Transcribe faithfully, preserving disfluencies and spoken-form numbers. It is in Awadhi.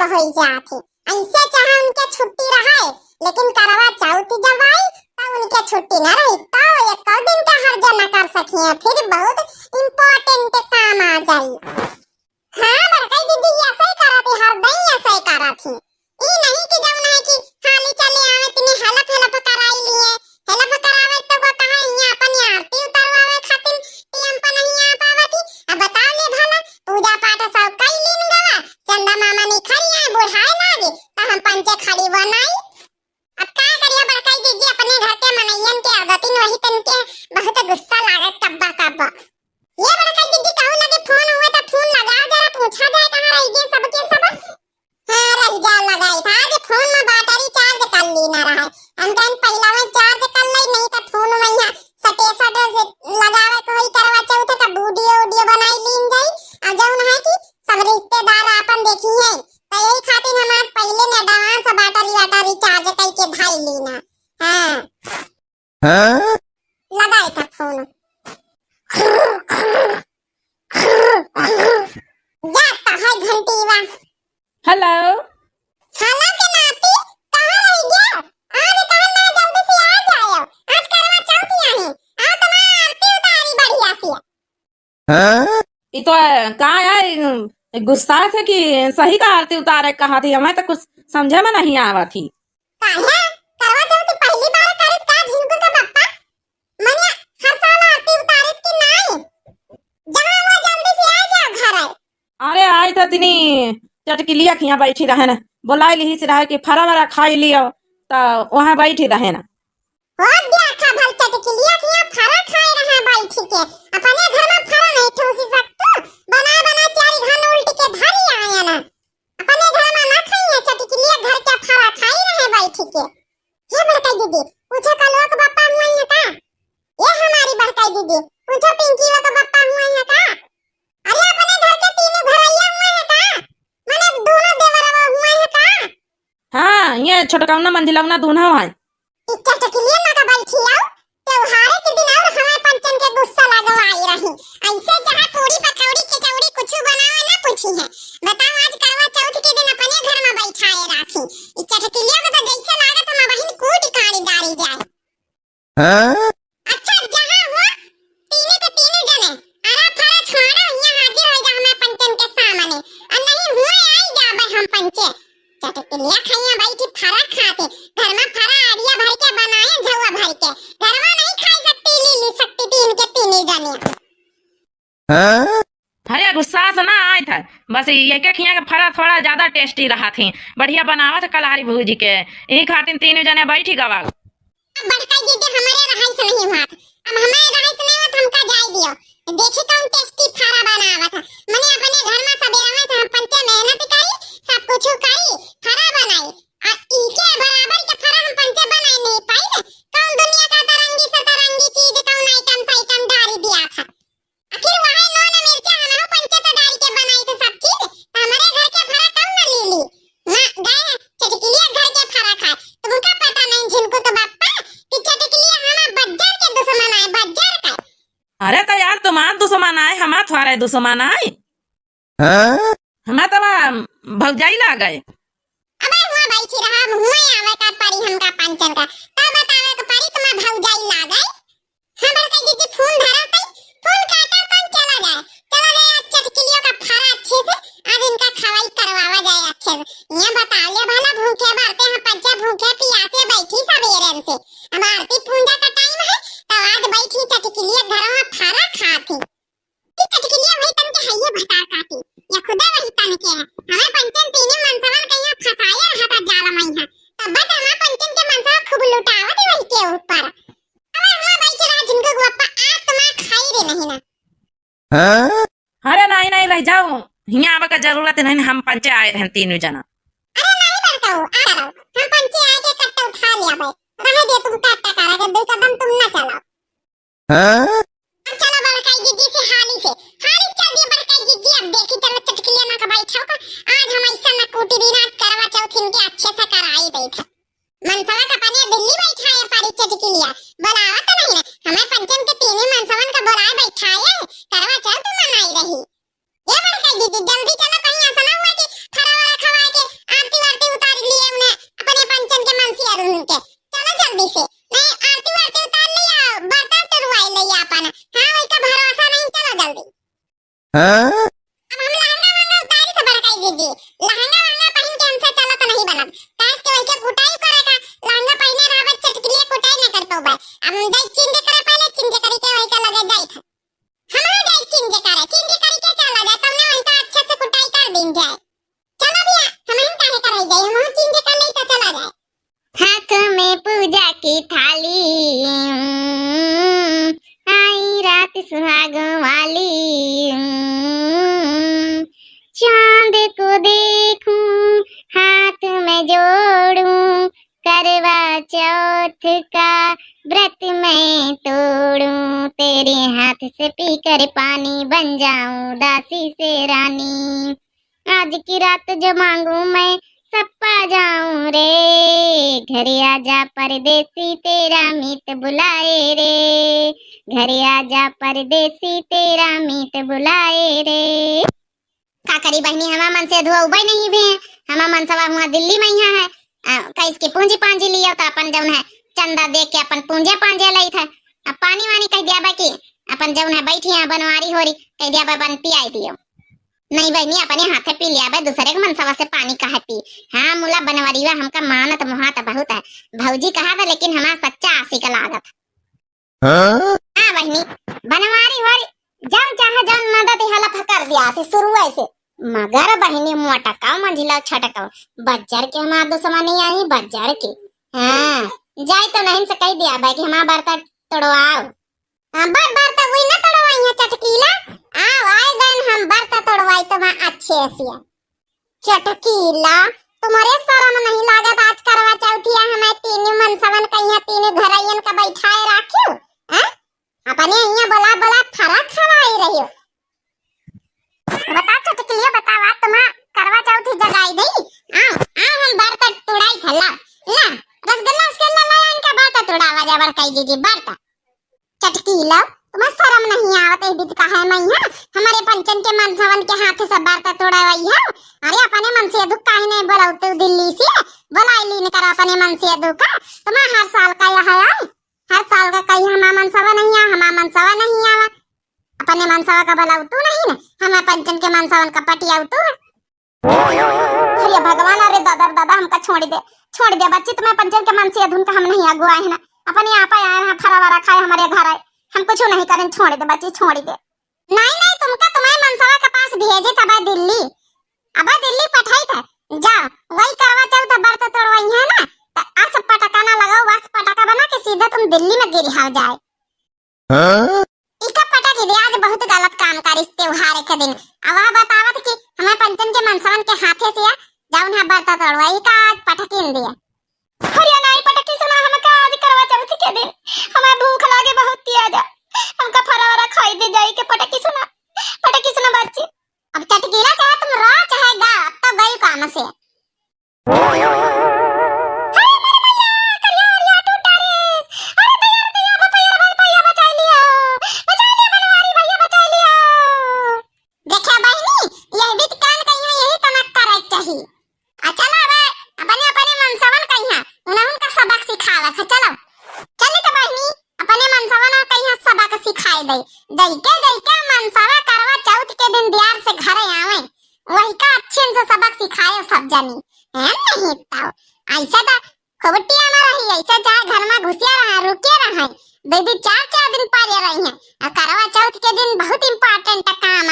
होई जात है। ऐसे चाहे उनके छुट्टी रहे, लेकिन करवा चौथ जब आई, तो उनके छुट्टी न रही, तो एको दिन का हर्जा न कर सकिए, फिर बहुत important काम आ जाई। हाँ, बड़काई दीदी, ऐसे ही करत ही, हरदम ऐसे ही करत ही। ई नहीं कि जौन है कि हाली चले आवे, तिनी help, help कराई लिए, help करावे तो को कहा, हियाँ अपन आरती उतरवावे खातिर टेम पर नहीं आ पावत ही। अब बताओ ले भला, पूजा पाठ सब कई लीन गवा, चंदा मामा निखरी आए, बुढ़ाए लागे, तो हम पंचे खड़ी बनाई। अब का करिया बड़काई दीदी, अपने घर के मनइयन के आदतिन वही तन के बहुत गुस्सा लागत कब्बा कब्बा। ये बड़काई दीदी, कहूँ लगे फोन हुआ तो फोन लगाओ, जरा पूछा जाए कहाँ रह गए सबके सब। हाँ, रह जा लगाई था, आज फोन में battery charge कर ली ना रहा है। हम कहन पहला में charge कर ली, नहीं तो फोन में यहाँ सटे सटे से लगावे के होई करवा चौथ का video उडियो बनाई लीन जाई। आ जौन है कि सब रिश्तेदार आपन देखी हैं, तो यही खातिर हम आज पहले में advance battery वाटरी charge करके धाई लीना। हाँ। हाँ? लगाए था फोन। जाता है घंटीवा। Hello। Hello के नाती, कहाँ रह गया? आज कहाँ ना जल्दी से आ जाओ। आज करवा चौथ है। आओ तुम्हारा आरती उतारी बढ़िया से। हाँ? ई तो, अ, का है, अ, गुस्सा है कि सही का आरती उतारे कहा थी, हमें तो कुछ समझे में नहीं आवा थी। काहे? करवा चौथ पहली बार करित का झिनकू का पप्पा? मने हर साल आरती उतारित कि नाई? जहाँ हुआ जल्दी से आ जाओ घर। अरे आई तो तिनी चटकिलिया खिया बैठी रहे न, बोलाई लिही से रहे कि फरा वरा खाई लियो, तो वहाँ बैठी रहे न। हो देखा भल चटकिलिया खिया फरा खाए रहा बैठी के, अपने घर में फरा नहीं ठूसी सकतू, बना बना चार घन उल्टी के धरी आया ना। अपने घर में ना खाइए, चटकिलिया घर के फरा खाई रहे बैठी के। हे बड़काई दीदी, पूछो कलवा के बप्पा हुआ है का? ये हमारी बड़काई दीदी, पूछो पिंकीवा के बप्पा हुआ है का? अरे अपने घर के तीनों घरैया हुआ है का? माने दोनों देवरवा हुआ है का? हाँ, ये छोटकौना मंझिलौना दोनों है। ई चटकिलिया ना का बैठी आओ, त्योहारे के दिन और हमारे पंचन के गुस्सा लगवाई रही। ऐसे चाहे पूरी पकौड़ी कचौड़ी कुछ बनावे ना पूछी है। बताओ आज करवा चौथ के दिन अपने घर में बैठाए राखी। ई चटकिलिया को तो जैसे लागत हम बहिन कूट काड़ी डारी जाए। हाँ? अच्छा, जहाँ हुआ, तीनों के तीनों जने, अरा फरा छोड़ा, यहाँ हाजिर हो जा हमारे पंचन के सामने। और नहीं हुए, आई जाबे हम पंचे। चटकिलिया खैया बैठी फरा खाते, घर में फरा आड़िया भर के बनाए, झौआ भर के। घर में नहीं खाई सकती, ली, ली सकती, तीन के तीनों जने। हाँ? अरे गुस्सा से ना आए था, बस ये के खिया के फरा थोड़ा ज्यादा tasty रहा थी, बढ़िया बनावत कलहरी भूजी के, यही खातिर तीनों जने बैठी गवा। अब बड़का जीजा हमारे रहाई से नहीं हुआ था, अब हमारे रहाई से नहीं हुआ था, हमका जाए दियो, देखी कौन tasty फरा बनावत है। मने अपने घर में सबेरा में से हम पंचे मेहनत करी, सब कुछ करी, फरा बनाई, आ इनके बराबर के फरा हम पंचे बनाए नहीं पाई। कौन दुनिया का तरंगी सतरंगी चीज, कौन item साइटम डारी दिया था। आखिर वही नून मिर्चा हमहू पंचे तो डाल के बनाई थे सब चीज, तो हमारे घर के फरा कौन न ले ली? ना गए चटकिलिया घर के फरा खाए, तुमका पता नहीं झिनकू तो बप्पा कि चटकिलिया हमार बज्जर के दुश्मन आए, बज्जर का। अरे तो यार तुम्हार दुश्मन आए, हमार थोड़ा दुश्मन आए। हाँ? हमार तो बा भौजाई लागे। अबे हुआ बैठी रहा, अब हुआ आवे का परी हमका पंचन का, तब बतावे का परी तुम्हार भौजाई लागे। हाँ बड़का जीजी फोन धरा तई, फोन काटा तन चला जाए, चला जाए आज चटकिलियों का फरा अच्छे से, आज इनका खवाई करवावा जाए अच्छे से। ये बता ले भला भूखे मरते हैं पंचे, भूखे पियासे बैठी सबेरन से, अब आरती पूजा का time है, तो आज बैठी चटकिलिया घर में फरा खाती। कि चटकिलिया वही तन के हइये भतार काटी, या खुदा वही तन के है। हमें पंचन तीनों मनसवन के यहाँ फंसाए रहा था जाल में है। तब तो हमें पंचन के मनसवा खूब लुटावत वही के ऊपर। अबे हमें बैठ रहा झिनकू बप्पा, आज तुम्हार खाई रे नहीं ना। हाँ? अरे नहीं, नहीं, रह जाओ। हियाँ आवे का जरूरत नहीं, हम पंचे आए रहन तीनों जना। अरे नहीं बड़काऊ, आ रहो। हम पंचे आए के कट्टा उठा लिया बे। रहे दे तुम कट्टा करा के, दो कदम तुम ना चलाओ। हाँ? अब चलो बड़काई जीजी से हाली से, हाली चल दिए बड़काई जीजी। अब देखी चलो चटकिलिया ना का बैठा का, आज हम ऐसा ना कूटी दिन, आज करवा चौथ इनके अच्छे से कराई बैठा। मनसवा का पनिया दिल्ली बैठा है पारी चटकिलिया, बोलावा तो नहीं ना, हमें पंचन के तीनों मनसवन का बोलाए बैठा है, करवा चौथ मनाई रही। ए बड़का दीदी, जल्दी चलो, कहीं ऐसा ना हुआ कि फरा वरा खवाए के हाँ? अब हम लहंगा वहंगा उतारी से बड़काई जीजी, लहंगा वहंगा पहिन के हमसे चलत नहीं बनत। काहे से कि वही के कुटाई करे का, लहंगा पहिने रहबे चटकिलिया कुटाई न कर पउबे। अब हम जाई change करे, पहले change करी के वही के लगे जाई था। हम जाई change करे, change करी के चला जाए, तब ना वही का अच्छे से कुटाई कर दीन जाए। चलो भैया, हम ही काहे कराई जाए, हम change कर ले तो चला जाए। हाथ में पूजा की थाली, आई रात सुहागों वाली। चांद को देखूं, हाथ में जोड़ूं, करवा चौथ का व्रत मैं तोड़ूं। तेरे हाथ से पीकर पानी, बन जाऊं दासी से रानी। आज की रात जो मांगू मैं, सब पा जाऊं रे। घरे आजा परदेसी, तेरा मीत बुलाए रे। घरे आजा परदेसी, तेरा मीत बुलाए रे। का करी बहिनी, हमा मनसेधुआ उबइ नहीं भे, हमा मनसवा हुआ दिल्ली मइहाँ है। आ, कइस के पूंजी पांजी लियो त अपन जउन है चंदा दे के अपन पूंजे पांजे लइत है। अब पानी वानी कहि दियाबे कि अपन जउन है बैठी है बनवारी होरी, कहि दियाबे बन पियाई दियो। नहीं बहिनी, अपने हाथे पी लियाबे, दूसरे के मनसवा से पानी काहे पी। हाँ, मुला बनवरिया हमका मानत मोहात बहुत है। भौजी कहा था, लेकिन हमार सच्चा आशिक लागत। हाँ? हाँ बहिनी, बनवारी होरी जउन चाहे जउन मदद हलफ कर दिया थी शुरुए से। मगर बहिनी, मोटका मंझिला छटका बज्जर के हमार दुश्मनी आई, बज्जर के। हाँ, जाई तो नहीं से कहि दियाबे कि हमार बर्ता तोड़वाओ। हाँ, बर, बर्ता वही ना तोड़वाई है चटकीला। आओ, आए गए हम बर्ता तोड़वाई तो वहाँ अच्छे से। चटकीला, तुम्हरे सरम नहीं लागत? आज करवा चौथिया हमें तीनों मनसवन कहिया तीनों घरइयन का बैठाए राखियो, हैं? अपने इहाँ बोला बोला फरा खवाई रहियो। बताओ चटकीलिया, बताओ, आज तुम्हार करवा चौथी जगाई दई। आओ, आओ, हम बर्ता तुड़ाई था, ला, ला, रसगुल्ला, रसगुल्ला ला, इनका बर्ता तुड़ावा जा, बड़काई जीजी, बर्ता। चटकीला, तुम्हें सरम नहीं आवत है, बित का है मइहाँ, हमारे पंचन के मनसवन के हाथे से बर्ता तुड़ावइ है। अरे, अपने मनसेधु काहे नहीं बोलाउतू दिल्ली से, बोलाई लीन करो अपने मनसेधु का। तुम्हें हर साल का यह है, हर साल का कहीं हमार मनसवा नहीं आवा, हमार मनसवा नहीं आवा। अपने मनसवा का बोलाउतू नहीं ना, हमार पंचन के मनसवन का पटियाउतू है। अरे भगवान, अरे दादा रे दादा, हमका छोड़ दे, छोड़ दे बच्ची, तुम्हें पंचन के मनसेधुन का हम नहीं अगुआ है ना, अपने आप आए हैं, फरा वरा खाए हमारे घर आए, हम कुछ नहीं करें, छोड़ दे बच्ची, छोड़ दे। नहीं नहीं, तुमका तुम्हें मनसवा के पास भेजे तब दिल्ली, अब दिल्ली पठाई था, जाओ वही करवा चौथ बर्ता तोड़वाई है ना, तो अस पटाखा ना लगाओ, वस पटाखा बना के सीधा तुम दिल्ली में गिरिहाव जाए। हाँ? इका पटक दे, आज बहुत गलत काम करिस त्योहार के दिन। अब वह बतावत कि हमें पंचन के मनसवन के हाथे से जउन है बर्ता तोड़वा, इका आज पटकिन दिया। अरे नाई पटकी सुना, हमका आज करवा चौथ के दिन हमें भूख लागे बहुत तेज, हमका फरा वरा खाई दे जाई के पटकी सुना, पटकी सुना बच्ची। अब चटकीला चाहे तुम रो चाहे गा, अब तो गई काम से। अरे मोरे भैया, करिया ओरिया टूटा रे। अरे दैया रे दैया, भैया, भैया बचाई लियो। बचाई लियो बनवारी भैया, बचाई लियो। देखा बहिनी, यह बीत कान कहिया यही तनक करे के चाही। आ चला बे, अपने अपने मनसवन कहिया, उन्हें उनका सबक सिखावे के, चलो। चली तो बहिनी, अपने मनसवन कहिया सबक सिखाए दे। जइके जइके मनसवा करवा चौथ के दिन दियार से घरे आवे, वही का अच्छे से सबक सिखाए सब जनी। हैं नहीं तो ऐसा तो खोबटिया में रही, ऐसा चाहे घर में घुसिया रहे, रुके रहे, दो दिन चार चार दिन पारे रही हैं। और करवा चौथ के दिन बहुत important काम